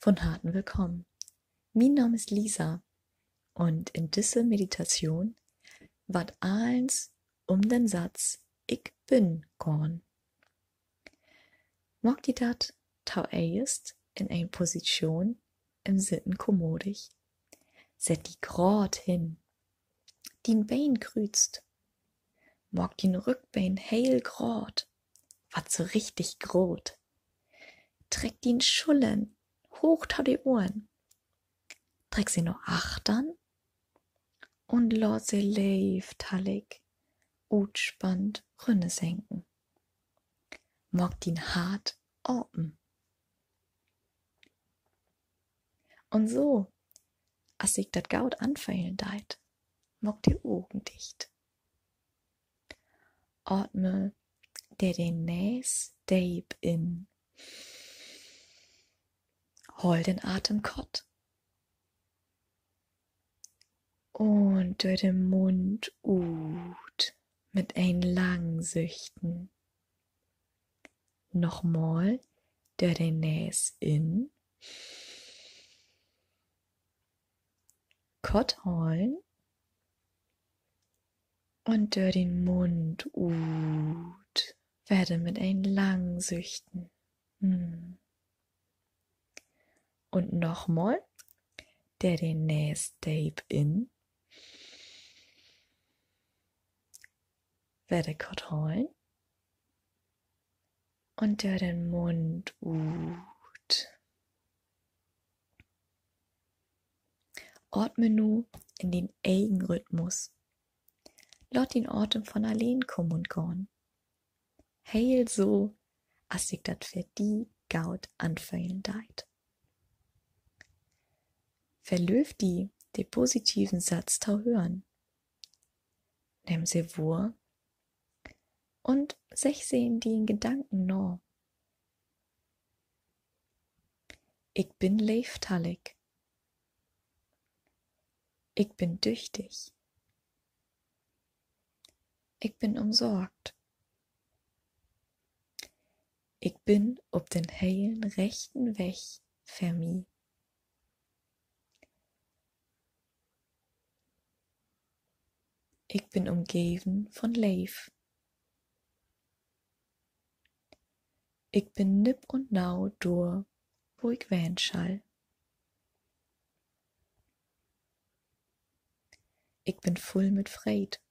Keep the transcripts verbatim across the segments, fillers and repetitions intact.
Von Harten willkamen. Mien Naam is Lisa un in disse Meditation warrt allens üm den Satz Ik bün gahn. Maak di dat toeerst in en Positschoon in't Sitten kommodig. Sett di graad hen. Dien Been krüüzt. Maak dien Rückbeen heel graad. Warr so richtig groot. Treck dien Schullern hooch to de Ohren. Treck se na achtern un laat se leevtallig utspannt rünnersenken. Maak dien Hart apen. Un so, as sik dat goot anföhlen deit, maak de Ogen dicht. Atme dör de Nees deep in. Holl den Atem kort. Un dör den Mund ut mit en lang Süchten. Nochmal dör de Nees in. Kort hollen. Un dör den Mund ut. Wedder mit en lang Süchten. Hm. Un nochmal. Dör de Nees deep in. Wedder kort hollen. Un dör den Mund ut. Atme nu in dien egen Rhythmus. Laat dien Atem von alleen kamen un gahn. Heel so, as sik dat för di goot anföhlen deit. Verlööv di, de positiven Satz to hören. Nehm se wohr un segg se in dien Gedanken na. Ik bün leevtallig. Ik bün düchtig. Ik bün ümsorgt. Ik bün op den helen rechten Weg för mi. Ik bün ümgeven von Leev. Ik bün nipp un nau dor, wo ik ween schall. Ik bün vull mit Freed.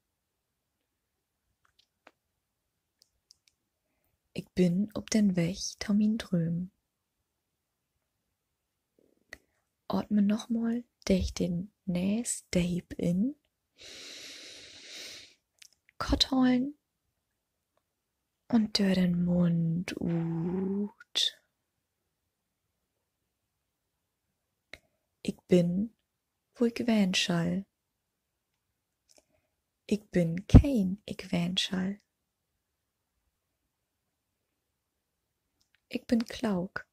Ik bün op den Weg to mien Drööm. Atme nochmal dör de Nees deep in. Kort hollen un dör den Mund ut. Ik bün, wo ik ween schall. Ik bün keen, ik ween schall. Ik bün klook.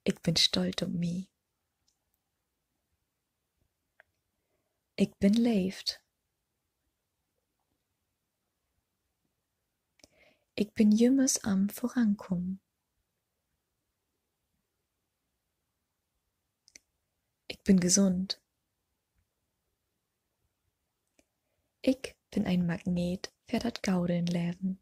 Ik bün stolt op mi. Ik bün leevt. Ik bün jümmers an'n Vorankamen. Ik bün gesund. Ik bün en Magnet för dat Gode in't Leven.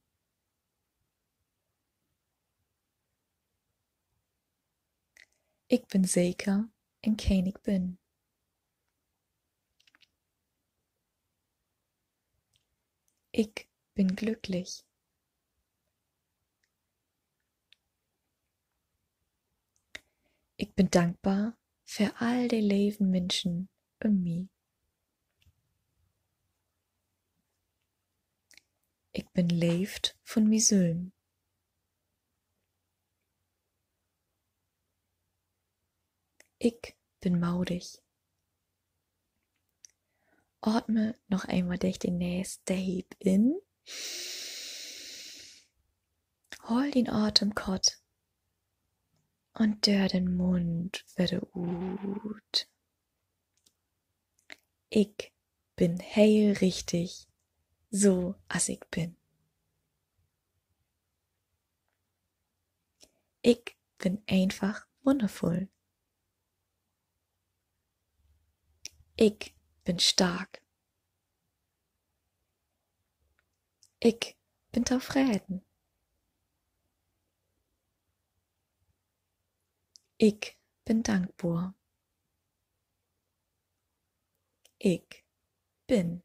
Ik bün seker in keen ik bün. Ik bün glücklich. Ik bün dankbar för all de leven Minschen üm mi. Ik bün leevt vun mi sülm. Ik bün modig. Atme noch eenmal dör de Nees deep in. Holl dien Atem kort un dör den Mund wedder ut. Ik bün heel richtig, so as ik bün. Ik bün eenfach wunnervull. Ik bün stark. Ik bün tofreden. Ik bün dankbor. Ik bün.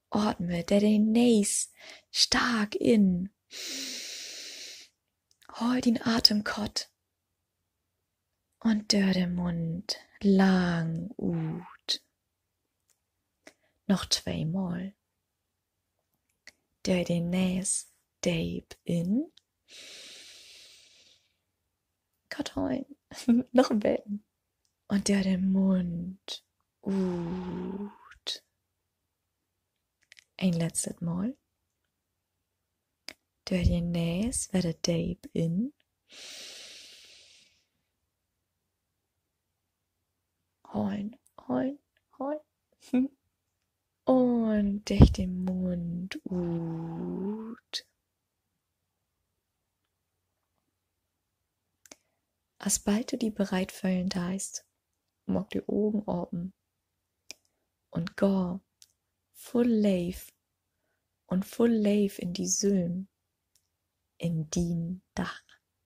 Atme dör de Nees stark in. Hool dien Atem kort. Un dör den Mund lang ut. Noch tweemal. Dör de Nees deep in. Kort holen. Noch en beten. Un dör den Mund ut. Een letztet Mal. Dör de Nees wedder deep in. Holen, holen, holen. Un dör den Mund ut. Asbald du di bereit föhlen deist, maak de Ogen apen un gah vull Leev un vull Leev in di sülm in dien Dag.